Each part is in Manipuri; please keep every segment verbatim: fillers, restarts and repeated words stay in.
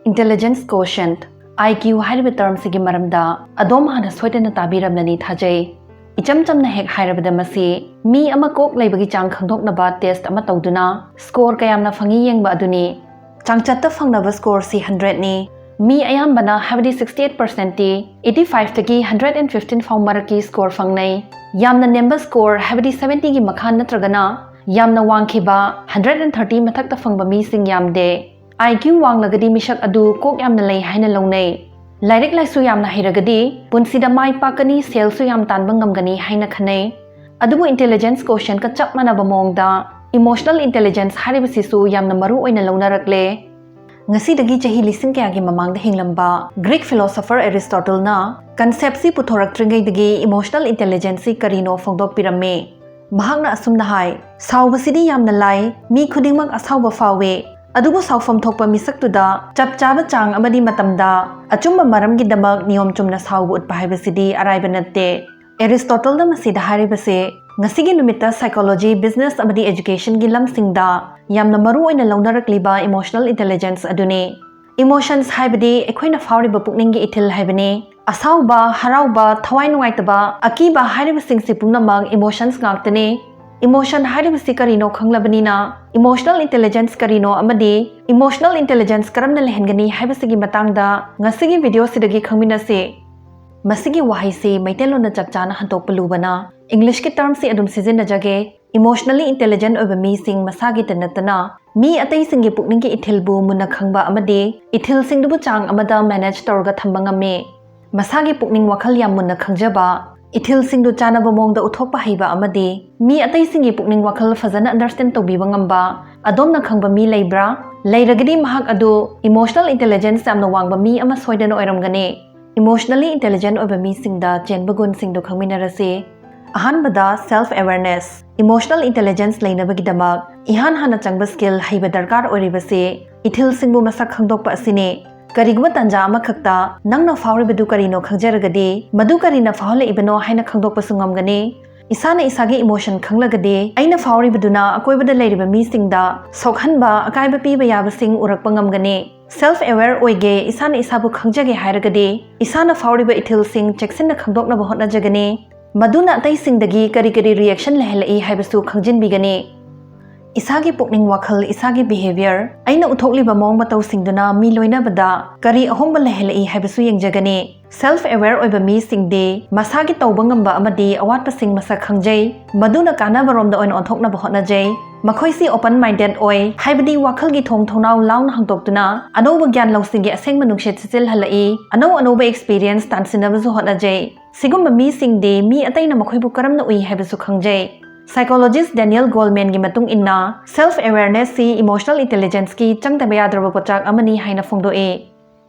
Intelligence Quotient, I Q ꯍꯥꯏꯔꯤꯕ termꯁꯤꯒꯤ ꯃꯔꯝꯗ ꯑꯗꯣꯝ ꯍꯥꯟꯅ ꯁꯣꯏꯗꯅ ꯇꯥꯕꯤꯔꯝꯂꯅꯤ ꯊꯥꯖꯩ꯫ ꯏꯆꯝ ꯆꯝꯅ ꯍꯦꯛ ꯍꯥꯏꯔꯕꯗ, ꯃꯁꯤ ꯃꯤ ꯑꯃ ꯀꯣꯛ ꯂꯩꯕꯒꯤ ꯆꯥꯡ ꯈꯪꯗꯣꯛꯅꯕ test ꯑꯃ ꯇꯧꯗꯨꯅ score ꯀꯌꯥꯝꯅ ꯐꯪꯏ ꯌꯦꯡꯕ ꯑꯗꯨꯅꯤ꯫ ꯆꯥꯡꯆꯠꯇ ꯐꯪꯅꯕ scoreꯁꯤ hundredꯅꯤ꯫ ꯃꯤ ꯑꯌꯥꯝꯕꯅ, ꯍꯥꯏꯕꯗꯤ sixty eight percentꯇꯤ eighty fiveꯇꯒꯤ hundred and fifteen ꯐꯥꯎ ꯃꯔꯛꯀꯤ score ꯐꯪꯅꯩ꯫ ꯌꯥꯝꯅ ꯅꯦꯝꯕ score, ꯍꯥꯏꯕꯗꯤ seventyꯒꯤ ꯃꯈꯥ ꯅꯠꯇ꯭ꯔꯒꯅ ꯌꯥꯝꯅ ꯋꯥꯡꯈꯤꯕ hundred and thirty ꯃꯊꯛꯇ ꯐꯪꯕ ꯃꯤꯁꯤꯡ ꯌꯥꯝꯗꯦ꯫ I Q ꯋꯥꯡꯂꯒꯗꯤ ꯃꯤꯁꯛ ꯑꯗꯨ ꯀꯣꯛ ꯌꯥꯝꯅ ꯂꯩ ꯍꯥꯏꯅ ꯂꯧꯅꯩ꯫ ꯂꯥꯏꯔꯤꯛ ꯂꯥꯏꯁꯨ ꯌꯥꯝꯅ ꯍꯩꯔꯒꯗꯤ ꯄꯨꯟꯁꯤꯗ ꯃꯥꯏ ꯄꯥꯛꯀꯅꯤ, ꯁꯦꯜꯁꯨ ꯌꯥꯝ ꯇꯥꯟꯕ ꯉꯝꯒꯅꯤ ꯍꯥꯏꯅ ꯈꯟꯅꯩ꯫ ꯑꯗꯨꯕꯨ intelligence quotientꯀ ꯆꯞ ꯃꯥꯟꯅꯕ ꯃꯑꯣꯡꯗ emotional intelligence ꯍꯥꯏꯔꯤꯕꯁꯤꯁꯨ ꯌꯥꯝꯅ ꯃꯔꯨ ꯑꯣꯏꯅ ꯂꯧꯅꯔꯛꯂꯦ꯫ ꯉꯁꯤꯗꯒꯤ ꯆꯍꯤ ꯂꯤꯁꯤꯡ ꯀꯌꯥꯒꯤ ꯃꯃꯥꯡꯗ ꯍꯤꯡꯂꯝꯕ Greek philosopher Aristotleꯅ conceptꯁꯤ ꯄꯨꯊꯣꯔꯛꯇ꯭ꯔꯤꯉꯩꯗꯒꯤ emotional intelligenceꯁꯤ ꯀꯔꯤꯅꯣ ꯐꯣꯡꯗꯣꯛꯄꯤꯔꯝꯃꯤ꯫ ꯃꯍꯥꯛꯅ ꯑꯁꯨꯝꯅ ꯍꯥꯏ, "ꯁꯥꯎꯕꯁꯤꯗꯤ ꯌꯥꯝꯅ ꯂꯥꯏ, ꯃꯤ ꯈꯨꯗꯤꯡꯃꯛ ꯑꯁꯥꯎꯕ ꯐꯥꯎꯏ꯫ ꯑꯗꯨꯕꯨ ꯁꯥꯎꯐꯝ ꯊꯣꯛꯄ ꯃꯤꯁꯛꯇꯨꯗ ꯆꯞ ꯆꯥꯕ ꯆꯥꯡ ꯑꯃꯗꯤ ꯃꯇꯝꯗ ꯑꯆꯨꯝꯕ ꯃꯔꯝꯒꯤꯗꯃꯛ ꯅꯤꯌꯣꯝ ꯆꯨꯝꯅ ꯁꯥꯎꯕ ꯎꯠꯄ ꯍꯥꯏꯕꯁꯤꯗꯤ ꯑꯔꯥꯏꯕ ꯅꯠꯇꯦ꯫" Aristotleꯅ ꯃꯁꯤꯗ ꯍꯥꯏꯔꯤꯕꯁꯦ ꯉꯁꯤꯒꯤ ꯅꯨꯃꯤꯠꯇ psychology, business ꯑꯃꯗꯤ educationꯒꯤ ꯂꯝꯁꯤꯡꯗ ꯌꯥꯝꯅ ꯃꯔꯨ ꯑꯣꯏꯅ ꯂꯧꯅꯔꯛꯂꯤꯕ emotional intelligence ꯑꯗꯨꯅꯤ꯫ Emotions ꯍꯥꯏꯕꯗꯤ ꯑꯩꯈꯣꯏꯅ ꯐꯥꯎꯔꯤꯕ ꯄꯨꯛꯅꯤꯡꯒꯤ ꯏꯊꯤꯜ ꯍꯥꯏꯕꯅꯤ꯫ ꯑꯁꯥꯎꯕ, ꯍꯔꯥꯎꯕ, ꯊꯋꯥꯏ ꯅꯨꯡꯉꯥꯏꯇꯕ, ꯑꯀꯤꯕ ꯍꯥꯏꯔꯤꯕꯁꯤꯡꯁꯤ ꯄꯨꯝꯅꯃꯛ emotions ꯉꯥꯛꯇꯅꯤ꯫ Emotion ꯍꯥꯏꯔꯤꯕꯁꯤ ꯀꯔꯤꯅꯣ ꯈꯪꯂꯕꯅꯤꯅ, emotional intelligence ꯀꯔꯤꯅꯣ ꯑꯃꯗꯤ emotional intelligence ꯀꯔꯝꯅ ꯂꯩꯍꯟꯒꯅꯤ ꯍꯥꯏꯕꯁꯤꯒꯤ ꯃꯇꯥꯡꯗ ꯉꯁꯤꯒꯤ videoꯁꯤꯗꯒꯤ ꯈꯪꯃꯤꯟꯅꯁꯤ꯫ ꯃꯁꯤꯒꯤ ꯋꯥꯍꯩꯁꯤ ꯃꯩꯇꯩꯂꯣꯟꯗ ꯆꯞ ꯆꯥꯅ ꯍꯟꯗꯣꯛꯄ ꯂꯨꯕꯅ, Englishꯀꯤ termꯁꯤ ꯑꯗꯨꯝ ꯁꯤꯖꯤꯟꯅꯖꯒꯦ꯫ Emotionally intelligent ꯑꯣꯏꯕ ꯃꯤꯁꯤꯡ ꯃꯁꯥꯒꯤꯇ ꯅꯠꯇꯅ ꯃꯤ ꯑꯇꯩꯁꯤꯡꯒꯤ ꯄꯨꯛꯅꯤꯡꯒꯤ ꯏꯊꯤꯜꯕꯨ ꯃꯨꯟꯅ ꯈꯪꯕ ꯑꯃꯗꯤ ꯏꯊꯤꯜꯁꯤꯡꯗꯨꯕꯨ ꯆꯥꯡ ꯑꯃꯗ manage ꯇꯧꯔꯒ ꯊꯝꯕ ꯉꯝꯃꯤ꯫ ꯃꯁꯥꯒꯤ ꯄꯨꯛꯅꯤꯡ ꯋꯥꯈꯜ ꯌꯥꯝ ꯃꯨꯟꯅ ꯈꯪꯖꯕ, ꯏꯊꯤꯜꯁꯤꯡꯗꯨ ꯆꯥꯅꯕ ꯃꯑꯣꯡꯗ ꯎꯠꯊꯣꯛꯄ ꯍꯩꯕ ꯑꯃꯗꯤ ꯃꯤ ꯑꯇꯩꯁꯤꯡꯒꯤ ꯄꯨꯛꯅꯤꯡ ꯋꯥꯈꯜ ꯐꯖꯅ understand ꯇꯧꯕꯤꯕ ꯉꯝꯕ ꯑꯗꯣꯝꯅ ꯈꯪꯕ ꯃꯤ ꯂꯩꯕ꯭ꯔꯥ? ꯂꯩꯔꯒꯗꯤ ꯃꯍꯥꯛ ꯑꯗꯨ emotional intelligence ꯌꯥꯝꯅ ꯋꯥꯡꯕ ꯃꯤ ꯑꯃ ꯁꯣꯏꯗꯅ ꯑꯣꯏꯔꯝꯒꯅꯤ꯫ Emotionally intelligent ꯑꯣꯏꯕ ꯃꯤꯁꯤꯡꯗ ꯆꯦꯟꯕ ꯒꯨꯟꯁꯤꯡꯗꯨ ꯈꯪꯃꯤꯟꯅꯔꯁꯤ꯫ ꯑꯍꯥꯟꯕꯗ, self awareness꯫ Emotional intelligence ꯂꯩꯅꯕꯒꯤꯗꯃꯛ ꯏꯍꯥꯟ ꯍꯥꯟꯅ ꯆꯪꯕ skill ꯍꯩꯕ ꯗꯔꯀꯥꯔ ꯑꯣꯏꯔꯤꯕꯁꯤ ꯏꯊꯤꯜꯁꯤꯡꯕꯨ ꯃꯁꯛ ꯈꯪꯗꯣꯛꯄ ꯑꯁꯤꯅꯤ꯫ ꯀꯔꯤꯒꯨꯝꯕ ꯇꯥꯟꯖꯥ ꯑꯃꯈꯛꯇ ꯅꯪꯅ ꯐꯥꯎꯔꯤꯕꯗꯨ ꯀꯔꯤꯅꯣ ꯈꯪꯖꯔꯒꯗꯤ, ꯃꯗꯨ ꯀꯔꯤꯅ ꯐꯥꯎꯍꯜꯂꯛꯏꯕꯅꯣ ꯍꯥꯏꯅ ꯈꯪꯗꯣꯛꯄꯁꯨ ꯉꯝꯒꯅꯤ꯫ ꯏꯁꯥꯅ ꯏꯁꯥꯒꯤ ꯏꯃꯣꯁꯟ ꯈꯪꯂꯒꯗꯤ ꯑꯩꯅ ꯐꯥꯎꯔꯤꯕꯗꯨꯅ ꯑꯀꯣꯏꯕꯗ ꯂꯩꯔꯤꯕ ꯃꯤꯁꯤꯡꯗ ꯁꯣꯛꯍꯟꯕ, ꯑꯀꯥꯏꯕ ꯄꯤꯕ ꯌꯥꯕꯁꯤꯡ ꯎꯔꯛꯄ ꯉꯝꯒꯅꯤ꯫ ꯁꯦꯜꯐ ꯑꯦꯋꯦꯌꯔ ꯑꯣꯏꯒꯦ, ꯏꯁꯥꯅ ꯏꯁꯥꯕꯨ ꯈꯪꯖꯒꯦ ꯍꯥꯏꯔꯒꯗꯤ ꯏꯁꯥꯅ ꯐꯥꯎꯔꯤꯕ ꯏꯊꯤꯜꯁꯤꯡ ꯆꯦꯛꯁꯤꯟꯅ ꯈꯪꯗꯣꯛꯅꯕ ꯍꯣꯠꯅꯖꯒꯅꯤ꯫ ꯃꯗꯨꯅ ꯑꯇꯩꯁꯤꯡꯗꯒꯤ ꯀꯔꯤ ꯀꯔꯤ ꯔꯤꯌꯦꯛꯁꯟ ꯂꯩꯍꯜꯂꯛꯏ ꯍꯥꯏꯕꯁꯨ ꯈꯪꯖꯤꯟꯕꯤꯒꯅꯤ꯫ ꯏꯁꯥꯒꯤ ꯄꯨꯛꯅꯤꯡ ꯋꯥꯈꯜ, ꯏꯁꯥꯒꯤ ꯕꯤꯍꯦꯕꯤꯌꯔ, ꯑꯩꯅ ꯎꯠꯊꯣꯛꯂꯤꯕ ꯃꯑꯣꯡ ꯃꯇꯧꯁꯤꯡꯗꯨꯅ ꯃꯤ ꯂꯣꯏꯅꯕꯗ ꯀꯔꯤ ꯑꯍꯣꯡꯕ ꯂꯩꯍꯜꯂꯛꯏ ꯍꯥꯏꯕꯁꯨ ꯌꯦꯡꯖꯒꯅꯤ꯫ ꯁꯦꯜꯐ ꯑꯦꯋꯦꯌꯔ ꯑꯣꯏꯕ ꯃꯤꯁꯤꯡꯗꯤ ꯃꯁꯥꯒꯤ ꯇꯧꯕ ꯉꯝꯕ ꯑꯃꯗꯤ ꯑꯋꯥꯠꯄꯁꯤꯡ ꯃꯁꯛ ꯈꯪꯖꯩ, ꯃꯗꯨꯅ ꯀꯥꯟꯅꯕꯔꯣꯝꯗ ꯑꯣꯏꯅ ꯑꯣꯟꯊꯣꯛꯅꯕ ꯍꯣꯠꯅꯖꯩ꯫ ꯃꯈꯣꯏꯁꯤ ꯑꯣꯄꯟ ꯃꯥꯏꯟꯗꯦꯗ ꯑꯣꯏ, ꯍꯥꯏꯕꯗꯤ ꯋꯥꯈꯜꯒꯤ ꯊꯣꯡ ꯊꯣꯡꯅꯥꯎ ꯂꯥꯎꯅ ꯍꯥꯡꯗꯣꯛꯇꯨꯅ ꯑꯅꯧꯕ ꯒ꯭ꯌꯥꯟ ꯂꯧꯁꯤꯡꯒꯤ ꯑꯁꯦꯡꯕ ꯅꯨꯡꯁꯤꯠ ꯁꯤꯠꯆꯤꯜꯍꯜꯂꯛꯏ, ꯑꯅꯧ ꯑꯅꯧꯕ ꯑꯦꯛꯁꯄꯤꯔꯤꯌꯦꯟꯁ ꯇꯥꯟꯁꯤꯟꯅꯕꯁꯨ ꯍꯣꯠꯅꯖꯩ꯫ ꯁꯤꯒꯨꯝꯕ ꯃꯤꯁꯤꯡꯗꯤ ꯃꯤ ꯑꯇꯩꯅ ꯃꯈꯣꯏꯕꯨ ꯀꯔꯝꯅ ꯎꯏ ꯍꯥꯏꯕꯁꯨ ꯈꯪꯖꯩ꯫ ꯁꯥꯏꯀꯣꯂꯣꯖꯤꯁ ꯗꯦꯅꯤꯌꯦꯜ ꯒꯣꯜꯃꯦꯟꯒꯤ ꯃꯇꯨꯡ ꯏꯟꯅ, ꯁꯦꯜꯐ ꯑꯦꯋꯦꯌꯔꯅꯦꯁꯁꯤ ꯏꯃꯣꯁꯅꯦꯜ ꯏꯟꯇꯦꯂꯤꯖꯦꯟꯁꯀꯤ ꯆꯪꯗꯕ ꯌꯥꯗ꯭ꯔꯕ ꯄꯣꯠꯆꯥꯛ ꯑꯃꯅꯤ ꯍꯥꯏꯅ ꯐꯣꯡꯗꯣꯛꯏ꯫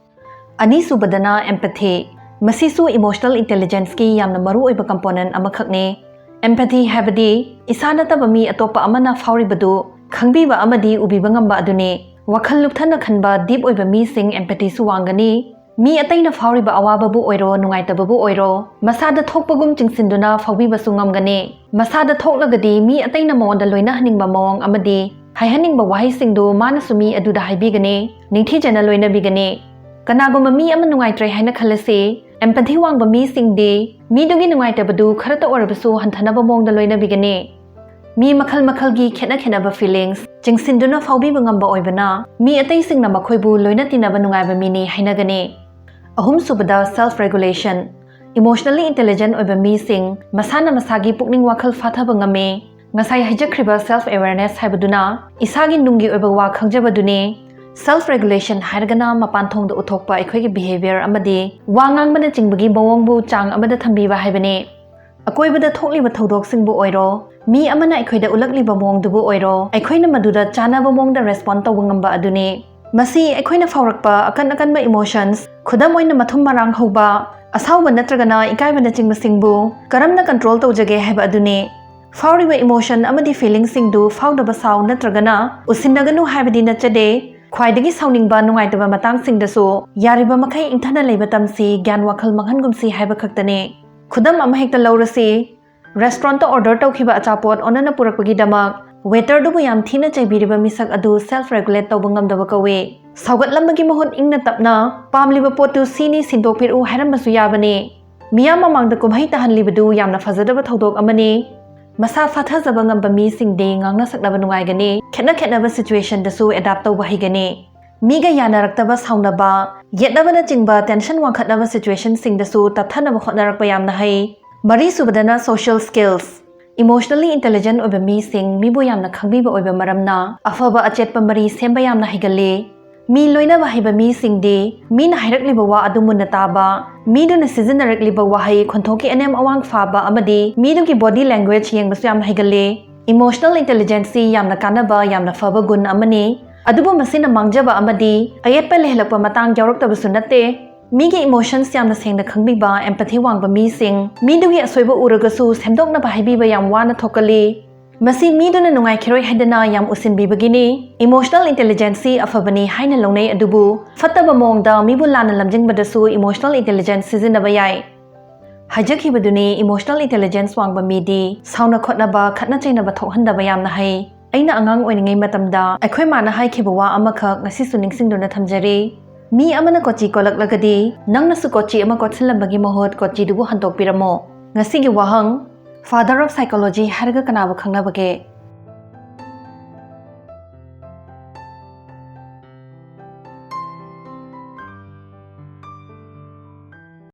ꯑꯅꯤꯁꯨꯕꯗꯅ ꯑꯦꯝꯄꯊꯤ꯫ ꯃꯁꯤꯁꯨ ꯏꯃꯣꯁꯅꯦꯜ ꯏꯟꯇꯦꯂꯤꯖꯦꯟꯁꯀꯤ ꯌꯥꯝꯅ ꯃꯔꯨꯑꯣꯏꯕ ꯀꯝꯄꯣꯅꯦꯟ ꯑꯃꯈꯛꯅꯤ꯫ ꯑꯦꯝꯄꯊꯤ ꯍꯥꯏꯕꯗꯤ ꯏꯁꯥ ꯅꯠꯇꯕ ꯃꯤ ꯑꯇꯣꯞꯄ ꯑꯃꯅ ꯐꯥꯎꯔꯤꯕꯗꯨ ꯈꯪꯕꯤꯕ ꯑꯃꯗꯤ ꯎꯕꯤꯕ ꯉꯝꯕ ꯑꯗꯨꯅꯤ꯫ ꯋꯥꯈꯜ ꯂꯨꯞꯊꯅ ꯈꯟꯕ, ꯗꯤꯞ ꯑꯣꯏꯕ ꯃꯤꯁꯤꯡ ꯑꯦꯝꯄꯊꯤꯁꯨ ꯋꯥꯡꯒꯅꯤ꯫ ꯃꯤ ꯑꯇꯩꯅ ꯐꯥꯎꯔꯤꯕ ꯑꯋꯥꯕꯕꯨ ꯑꯣꯏꯔꯣ, ꯅꯨꯡꯉꯥꯏꯇꯕꯕꯨ ꯑꯣꯏꯔꯣ, ꯃꯁꯥꯗ ꯊꯣꯛꯄꯒꯨꯝ ꯆꯤꯡꯁꯤꯟꯗꯨꯅ ꯐꯥꯎꯕꯤꯕꯁꯨ ꯉꯝꯒꯅꯤ꯫ ꯃꯁꯥꯗ ꯊꯣꯛꯂꯒꯗꯤ ꯃꯤ ꯑꯇꯩꯅ ꯃꯉꯣꯟꯗ ꯂꯣꯏꯅꯍꯟꯅꯤꯡꯕ ꯃꯑꯣꯡ ꯑꯃꯗꯤ ꯍꯥꯏꯍꯟꯅꯤꯡꯕ ꯋꯥꯍꯩꯁꯤꯡꯗꯨ ꯃꯥꯅꯁꯨ ꯃꯤ ꯑꯗꯨꯗ ꯍꯥꯏꯕꯤꯒꯅꯤ, ꯅꯤꯡꯊꯤꯖꯅ ꯂꯣꯏꯅꯕꯤꯒꯅꯤ꯫ ꯀꯅꯥꯒꯨꯝꯕ ꯃꯤ ꯑꯃ ꯅꯨꯡꯉꯥꯏꯇ꯭ꯔꯦ ꯍꯥꯏꯅ ꯈꯜꯂꯁꯤ, ꯑꯦꯝꯄꯊꯤ ꯋꯥꯡꯕ ꯃꯤꯁꯤꯡꯗꯤ ꯃꯤꯗꯨꯒꯤ ꯅꯨꯡꯉꯥꯏꯇꯕꯗꯨ ꯈꯔꯇ ꯑꯣꯏꯔꯕꯁꯨ ꯍꯟꯊꯅꯕ ꯃꯑꯣꯡꯗ ꯂꯣꯏꯅꯕꯤꯒꯅꯤ꯫ ꯃꯤ ꯃꯈꯜ ꯃꯈꯜꯒꯤ ꯈꯦꯠꯅ ꯈꯦꯠꯅꯕ ꯐꯤꯂꯤꯡꯁ ꯆꯤꯡꯁꯤꯟꯗꯨꯅ ꯐꯥꯎꯕꯤꯕ ꯉꯝꯕ ꯑꯣꯏꯕꯅ ꯃꯤ ꯑꯇꯩꯁꯤꯡꯅ ꯃꯈꯣꯏꯕꯨ ꯂꯣꯏꯅ ꯇꯤꯟꯅꯕ ꯅꯨꯡꯉꯥꯏꯕ ꯃꯤꯅꯤ ꯍꯥꯏꯅꯒꯅꯤ꯫ ꯑꯍꯨꯝꯁꯨꯕꯗ, ꯁꯦꯜꯐ ꯔꯦꯒꯨꯂꯦꯁꯟ꯫ ꯏꯃꯣꯁꯅꯦꯜꯂꯤ ꯏꯟꯇꯦꯂꯤꯖꯦꯟ ꯑꯣꯏꯕ ꯃꯤꯁꯤꯡ ꯃꯁꯥꯅ ꯃꯁꯥꯒꯤ ꯄꯨꯛꯅꯤꯡ ꯋꯥꯈꯜ ꯐꯥꯊꯕ ꯉꯝꯃꯤ꯫ ꯉꯁꯥꯏ ꯍꯥꯏꯖꯈ꯭ꯔꯤꯕ ꯁꯦꯜꯐ ꯑꯦꯋꯦꯌꯔꯅꯦꯁ ꯍꯥꯏꯕꯗꯨꯅ ꯏꯁꯥꯒꯤ ꯅꯨꯡꯒꯤ ꯑꯣꯏꯕ ꯋꯥ ꯈꯪꯖꯕꯗꯨꯅꯤ꯫ ꯁꯦꯜꯐ ꯔꯦꯒꯨꯂꯦꯁꯟ ꯍꯥꯏꯔꯒꯅ ꯃꯄꯥꯟ ꯊꯣꯡꯗ ꯎꯠꯊꯣꯛꯄ ꯑꯩꯈꯣꯏꯒꯤ ꯕꯤꯍꯦꯕꯤꯌꯔ ꯑꯃꯗꯤ ꯋꯥ ꯉꯥꯡꯕꯅꯆꯤꯡꯕꯒꯤ ꯃꯑꯣꯡꯕꯨ ꯆꯥꯡ ꯑꯃꯗ ꯊꯝꯕꯤꯕ ꯍꯥꯏꯕꯅꯤ꯫ ꯑꯀꯣꯏꯕꯗ ꯊꯣꯛꯂꯤꯕ ꯊꯧꯗꯣꯛꯁꯤꯡꯕꯨ ꯑꯣꯏꯔꯣ, ꯃꯤ ꯑꯃꯅ ꯑꯩꯈꯣꯏꯗ ꯎꯠꯂꯛꯂꯤꯕ ꯃꯑꯣꯡꯗꯨꯕꯨ ꯑꯣꯏꯔꯣ, ꯑꯩꯈꯣꯏꯅ ꯃꯗꯨꯗ ꯆꯥꯅꯕ ꯃꯑꯣꯡꯗ ꯔꯦꯁꯄꯣꯟ ꯇꯧꯕ ꯉꯝꯕ ꯑꯗꯨꯅꯤ꯫ ꯃꯁꯤ ꯑꯩꯈꯣꯏꯅ ꯐꯥꯎꯔꯛꯄ ꯑꯀꯟ ꯑꯀꯟꯕ ꯏꯃꯣꯁꯟꯁ, ꯈꯨꯗꯝ ꯑꯣꯏꯅ ꯃꯊꯨꯝ ꯃꯔꯥꯡ ꯍꯧꯕ, ꯑꯁꯥꯎꯕ ꯅꯠꯇ꯭ꯔꯒꯅ ꯏꯀꯥꯏꯕꯅꯆꯤꯡꯕꯁꯤꯡꯕꯨ ꯀꯔꯝꯅ ꯀꯟꯇ꯭ꯔꯣꯜ ꯇꯧꯖꯒꯦ ꯍꯥꯏꯕ ꯑꯗꯨꯅꯤ꯫ ꯐꯥꯎꯔꯤꯕ ꯏꯃꯣꯁꯟ ꯑꯃꯗꯤ ꯐꯤꯂꯤꯡꯁꯤꯡꯗꯨ ꯐꯥꯎꯗꯕ ꯁꯥꯎ ꯅꯠꯇ꯭ꯔꯒꯅ ꯎꯁꯤꯟꯅꯒꯅꯨ ꯍꯥꯏꯕꯗꯤ ꯅꯠꯆꯗꯦ꯫ ꯈ꯭ꯋꯥꯏꯗꯒꯤ ꯁꯥꯎꯅꯤꯡꯕ, ꯅꯨꯡꯉꯥꯏꯇꯕ ꯃꯇꯥꯡꯁꯤꯡꯗꯁꯨ ꯌꯥꯔꯤꯕ ꯃꯈꯩ ꯏꯪꯊꯅ ꯂꯩꯕ ꯇꯝꯁꯤ, ꯒ꯭ꯌꯥꯟ ꯋꯥꯈꯜ ꯃꯥꯡꯍꯟꯒꯨꯝꯁꯤ ꯍꯥꯏꯕ ꯈꯛꯇꯅꯤ꯫ ꯈꯨꯗꯝ ꯑꯃ ꯍꯦꯛꯇ ꯂꯧꯔꯁꯤ, Restaurantꯇ order ꯇꯧꯈꯤꯕ ꯑꯆꯥꯄꯣꯠ ꯑꯣꯟꯅꯅ ꯄꯨꯔꯛꯄꯒꯤꯗꯃꯛ waiterꯗꯨꯕꯨ ꯌꯥꯝ ꯊꯤꯅ ꯆꯩꯕꯤꯔꯤꯕ ꯃꯤꯁꯛ ꯑꯗꯨ self regulate ꯇꯧꯕ ꯉꯝꯗꯕ ꯀꯧꯏ꯫ ꯁꯥꯎꯒꯠꯂꯝꯕꯒꯤ ꯃꯍꯨꯠ ꯏꯪꯅ ꯇꯞꯅ "ꯄꯥꯝꯂꯤꯕ ꯄꯣꯠꯇꯨ ꯁꯤꯅꯤ, ꯁꯤꯟꯗꯣꯛꯄꯤꯔꯛꯎ" ꯍꯥꯏꯔꯝꯕꯁꯨ ꯌꯥꯕꯅꯤ꯫ ꯃꯤꯌꯥꯝ ꯃꯃꯥꯡꯗ ꯀꯨꯝꯍꯩ ꯇꯥꯍꯜꯂꯤꯕꯗꯨ ꯌꯥꯝꯅ ꯐꯖꯗꯕ ꯊꯧꯗꯣꯛ ꯑꯃꯅꯤ꯫ ꯃꯁꯥ ꯐꯥꯊꯖꯕ ꯉꯝꯕ ꯃꯤꯁꯤꯡꯗꯤ ꯉꯥꯡꯅ ꯁꯛꯅꯕ ꯅꯨꯡꯉꯥꯏꯒꯅꯤ꯫ ꯈꯦꯠꯅ ꯈꯦꯠꯅꯕ situationꯗꯁꯨ adapt ꯇꯧꯕ ꯍꯩꯒꯅꯤ꯫ ꯃꯤꯒ ꯌꯥꯅꯔꯛꯇꯕ, ꯁꯥꯎꯅꯕ, ꯌꯦꯠꯅꯕꯅꯆꯤꯡꯕ tension ꯋꯥꯡꯈꯠꯅꯕ situationꯁꯤꯡꯗꯁꯨ ꯇꯞꯊꯅꯕ ꯍꯣꯠꯅꯔꯛꯄ ꯌꯥꯝꯅ ꯍꯩ꯫ ꯃꯔꯤꯁꯨꯕꯗꯅ social skills꯫ Emotionally intelligent ꯑꯣꯏꯕ ꯃꯤꯁꯤꯡ ꯃꯤꯕꯨ ꯌꯥꯝꯅ ꯈꯪꯕꯤꯕ ꯑꯣꯏꯕ ꯃꯔꯝꯅ ꯑꯐꯕ ꯑꯆꯦꯠꯄ ꯃꯔꯤ ꯁꯦꯝꯕ ꯌꯥꯝꯅ ꯍꯩꯒꯜꯂꯤ꯫ ꯃꯤ ꯂꯣꯏꯅꯕ ꯍꯩꯕ ꯃꯤꯁꯤꯡꯗꯤ ꯃꯤꯅ ꯍꯥꯏꯔꯛꯂꯤꯕ ꯋꯥ ꯑꯗꯨ ꯃꯨꯟꯅ ꯇꯥꯕ, ꯃꯤꯗꯨꯅ ꯁꯤꯖꯤꯟꯅꯔꯛꯂꯤꯕ ꯋꯥꯍꯩ ꯈꯣꯟꯊꯣꯛꯀꯤ ꯑꯅꯦꯝ ꯑꯋꯥꯡ ꯐꯥꯕ ꯑꯃꯗꯤ ꯃꯤꯗꯨꯒꯤ body language ꯌꯦꯡꯕꯁꯨ ꯌꯥꯝꯅ ꯍꯩꯒꯜꯂꯤ꯫ Emotional intelligenceꯁꯤ ꯌꯥꯝꯅ ꯀꯥꯟꯅꯕ, ꯌꯥꯝꯅ ꯐꯕ ꯒꯨꯟ ꯑꯃꯅꯤ꯫ ꯑꯗꯨꯕꯨ ꯃꯁꯤꯅ ꯃꯥꯡꯖꯕ ꯑꯃꯗꯤ ꯑꯌꯦꯠꯄ ꯂꯩꯍꯜꯂꯛꯄ ꯃꯇꯥꯡ ꯌꯥꯎꯔꯛꯇꯕꯁꯨ ꯅꯠꯇꯦ꯫ ꯃꯤꯒꯤ emotions ꯌꯥꯝꯅ ꯁꯦꯡꯅ ꯈꯪꯕꯤꯕ, empathy ꯋꯥꯡꯕ ꯃꯤꯁꯤꯡ ꯃꯤꯗꯨꯒꯤ ꯑꯁꯣꯏꯕ ꯎꯔꯒꯁꯨ ꯁꯦꯝꯗꯣꯛꯅꯕ ꯍꯥꯏꯕꯤꯕ ꯌꯥꯝ ꯋꯥꯅ ꯊꯣꯛꯀꯜꯂꯤ꯫ ꯃꯁꯤ ꯃꯤꯗꯨꯅ ꯅꯨꯡꯉꯥꯏꯈꯤꯔꯣꯏ ꯍꯥꯏꯗꯅ ꯌꯥꯝ ꯎꯁꯤꯟꯕꯤꯕꯒꯤꯅꯤ꯫ Emotional intelligenceꯁꯤ ꯑꯐꯕꯅꯤ ꯍꯥꯏꯅ ꯂꯧꯅꯩ, ꯑꯗꯨꯕꯨ ꯐꯠꯇꯕ ꯃꯑꯣꯡꯗ ꯃꯤꯕꯨ ꯂꯥꯟꯅ ꯂꯝꯖꯤꯡꯕꯗꯁꯨ emotional intelligence ꯁꯤꯖꯤꯟꯅꯕ ꯌꯥꯏ꯫ ꯍꯥꯏꯖꯈꯤꯕꯗꯨꯅꯤ, emotional intelligence ꯋꯥꯡꯕ ꯃꯤꯗꯤ ꯁꯥꯎꯅ ꯈꯣꯠꯅꯕ, ꯈꯠꯅ ꯆꯩꯅꯕ ꯊꯣꯛꯍꯟꯗꯕ ꯌꯥꯝꯅ ꯍꯩ꯫ ꯑꯩꯅ ꯑꯉꯥꯡ ꯑꯣꯏꯔꯤꯉꯩ ꯃꯇꯝꯗ ꯑꯩꯈꯣꯏ ꯃꯥꯅ ꯍꯥꯏꯈꯤꯕ ꯋꯥ ꯑꯃꯈꯛ ꯉꯁꯤꯁꯨ ꯅꯤꯡꯁꯤꯡꯗꯨꯅ ꯊꯝꯖꯔꯤ꯫ ꯃꯤ ꯑꯃꯅ ꯀꯣꯆꯤ ꯀꯣꯠꯂꯛꯂꯒꯗꯤ ꯅꯪꯅꯁꯨ ꯀꯣꯆꯤ ꯑꯃ ꯀꯣꯠꯁꯤꯜꯂꯝꯕꯒꯤ ꯃꯍꯨꯠ ꯀꯣꯆꯤꯗꯨꯕꯨ ꯍꯟꯗꯣꯛꯄꯤꯔꯝꯃꯣ꯫ ꯉꯁꯤꯒꯤ ꯋꯥꯍꯪ: Father of psychology ꯍꯥꯏꯔꯒ ꯀꯅꯥꯕꯨ ꯈꯪꯅꯕꯒꯦ?